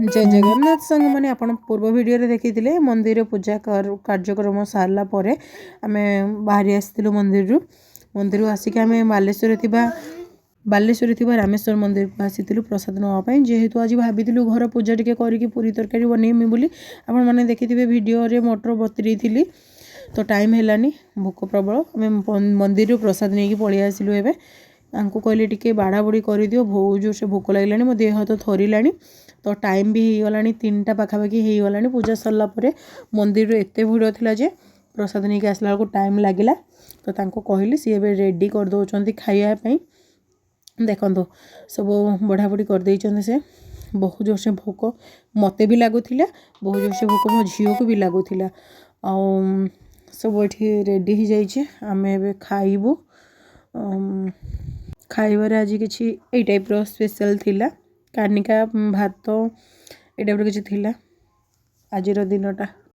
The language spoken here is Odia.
ଜୟ ଜଗନ୍ନାଥ ସାଙ୍ଗମାନେ। ଆପଣ ପୂର୍ବ ଭିଡ଼ିଓରେ ଦେଖିଥିଲେ, ମନ୍ଦିର ପୂଜା କାର୍ଯ୍ୟକ୍ରମ ସାରିଲା ପରେ ଆମେ ବାହାରି ଆସିଥିଲୁ ମନ୍ଦିରରୁ। ମନ୍ଦିରରୁ ଆସିକି ଆମେ ବାଲେଶ୍ୱରରେ ଥିବା ରାମେଶ୍ୱର ମନ୍ଦିରକୁ ଆସିଥିଲୁ ପ୍ରସାଦ ନେବା ପାଇଁ। ଯେହେତୁ ଆଜି ଭାବିଥିଲୁ ଘର ପୂଜା ଟିକେ କରିକି ପୁରୀ ତରକାରୀ ବନେଇମି ବୋଲି। ଆପଣମାନେ ଦେଖିଥିବେ ଭିଡ଼ିଓରେ, ମଟର ବତୁରେଇଥିଲି। ତ ଟାଇମ୍ ହେଲାନି, ଭୋକ ପ୍ରବଳ। ଆମେ ମନ୍ଦିରରୁ ପ୍ରସାଦ ନେଇକି ପଳେଇ ଆସିଲୁ। ଏବେ ତାଙ୍କୁ କହିଲି, ଟିକେ ବାଢ଼ାବୁଢ଼ି କରିଦିଅ, ବହୁତ ଜୋରସେ ଭୋକ ଲାଗିଲାଣି, ମୋ ଦେହ ହାତ ଥରିଲାଣି। ତ ଟାଇମ୍ ବି ହେଇଗଲାଣି, 3ଟା ପାଖାପାଖି ହେଇଗଲାଣି। ପୂଜା ସରିଲା ପରେ ମନ୍ଦିରରେ ଏତେ ଭିଡ଼ ଥିଲା ଯେ ପ୍ରସାଦ ନେଇକି ଆସିଲା ବେଳକୁ ଟାଇମ୍ ଲାଗିଲା। ତ ତାଙ୍କୁ କହିଲି, ସିଏ ଏବେ ରେଡ଼ି କରିଦେଉଛନ୍ତି ଖାଇବା ପାଇଁ। ଦେଖନ୍ତୁ, ସବୁ ବଢ଼ାବୁଢ଼ି କରିଦେଇଛନ୍ତି ସେ। ବହୁତ ଜୋରସେ ଭୋକ ମୋତେ ବି ଲାଗୁଥିଲା, ବହୁତ ଜୋରସେ ଭୋକ ମୋ ଝିଅକୁ ବି ଲାଗୁଥିଲା। ଆଉ ସବୁ ଏଠି ରେଡ଼ି ହେଇଯାଇଛି, ଆମେ ଏବେ ଖାଇବୁ। ଖାଇବାରେ ଆଜି କିଛି ଏଇ ଟାଇପ୍ର ସ୍ପେଶାଲ୍ ଥିଲା, କାନିକା, ଭାତ, ଏଇ ଟାଇପ୍ର କିଛି ଥିଲା ଆଜିର ଦିନଟା।